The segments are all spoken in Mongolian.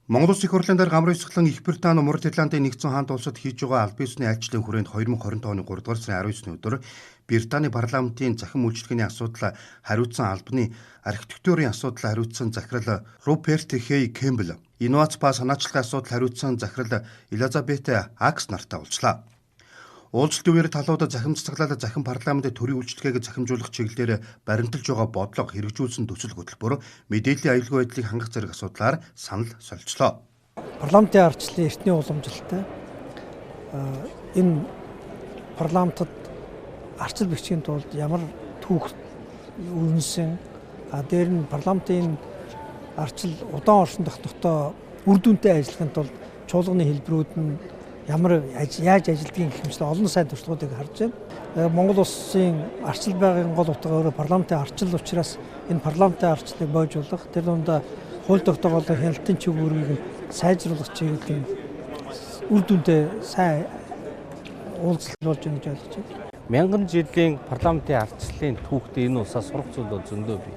Монгол Улсын их хурлын дарга Амрын Ёсглон Их Британи, Умард Ирландын нэгдсэн хаант улсад хийж байгаа албан ёсны айлчлалын хүрээнд 2025 оны 3 дугаар сарын 19-ны өдөр Британий парламентын захин үйлчилгээний асуудал хариуцсан албаны архитектурын асуудал хариуцсан захирал Руперт Хей Кэмбл, инновац ба санаачлагын асуудал хариуцсан захирал Элизабет Акс нартай уулзлаа. Уулзалтын үеэр талууд захим цэцэглэл захин парламентын төрийн үйлчилгээг захимжуулах чиглэлээр баримталж байгаа бодлого хэрэгжүүлсэн төсөл хөтөлбөр, мэдээллийн аюулгүй байдлыг хангах зэрэг асуудлаар санал солилцлоо. Парламентын ардчлалын эртний уламжлалтай энэ парламентод арчил бичгийн тулд ямар түүх өрнөсөн, дээр нь парламентын арчил удаан оршин тогтнохтой үр дүнтэй ажиллахын тулд чуулганы хэлбэрүүд нь ямар яаж ажилдгийг гэх мэт олон сайн туршлагуудыг харж байна. Монгол улсын арчил байгын гол утга өөрөө парламентын арчил учраас энэ парламентын арчлыг бойжуулах, тэр дундаа хууль тогтоох болон хяналтын чиг үүргийг сайжруулах чиглэлийн үр дүнтэй сайн уулзалт болж байна гэж ойлгож байна. Мянган жилийн парламентын арчлалын түүхтээ энэ улсаас сурах зүйл бол зөндөө бий.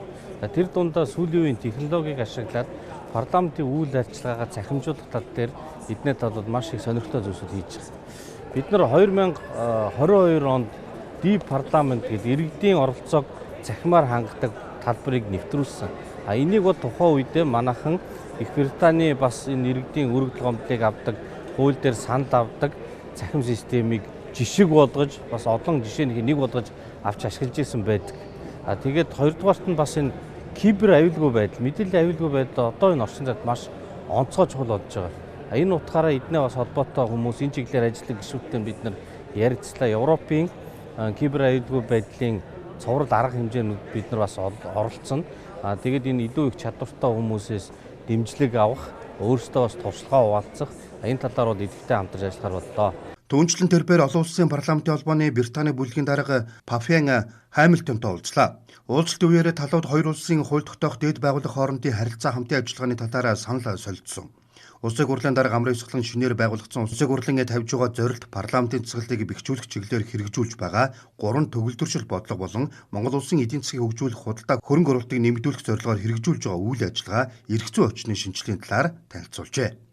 Тэр дундаа сүүлийн үеийн технологиг ашиглаад парламентын үйл ажиллагаагаа захимжуулах тал дээр эдний талууд маш их сонирхолтой зүйлсүүд хийж байгаа. Бид нар 2022 онд Deep Parliament гэдэг иргэдийн оролцоог захимаар хангадаг талбарыг нэвтрүүлсэн. А энийг бол тухайн үедээ манайхан Их Британий бас энэ иргэдийн өргөдөл гомдлыг авдаг, хууль дээр санал авдаг захим системийг жишг болгож, бас олон жишээний нэг болгож авч ашиглаж исэн байдаг. А тэгээд хоёрдугаарт нь бас энэ кибер аюулгүй байдал, мэдээллийн аюулгүй байдал одоо энэ орчин цагт маш онцгой чухал болж байгаа. Энэ утгаараа эднээ бас холбоотой хүмүүс энэ чиглэлээр ажилладаг гишүүдтэй бид нар ярилцлаа. Европын кибер аюулгүй байдлын цоврал арга хэмжээнд бид нар бас оролцсон. Тэгээд энэ илүү их чадвартай хүмүүсээс дэмжлэг авах, өөрсдөө бас туршлагаа хуваалцах, энэ талаар бол идэвхтэй хамтарч ажиллахар боллоо. Түүнчлэн тэрбээр олон улсын парламентын холбооны Британий бүлгийн дарга Пафен Хамилтонтой уулзлаа. Уулзалтын үеэр талууд хоёр улсын хууль тогтоох дээд байгууллага хоорондын харилцаа хамтын ажиллагааны талаар санал солилцсон. Улсын хурлын дарга Амрын Ёсглон шинээр байгуулагдсан улсын хурлын тавьж байгаа зорилт парламентын цэцгэлтийг бэхжүүлэх чиглэлээр хэрэгжүүлж байгаа гурван төгөлдршил бодлого болон Монгол улсын эдийн засгийг хөгжүүлэх худалдаа хөрөнгө оруулалтыг нэмэгдүүлэх зорилгоор хэрэгжүүлж байгаа үйл ажиллагаа, эрх зүйн орчны шинжилгээний талаар танилцуулжээ.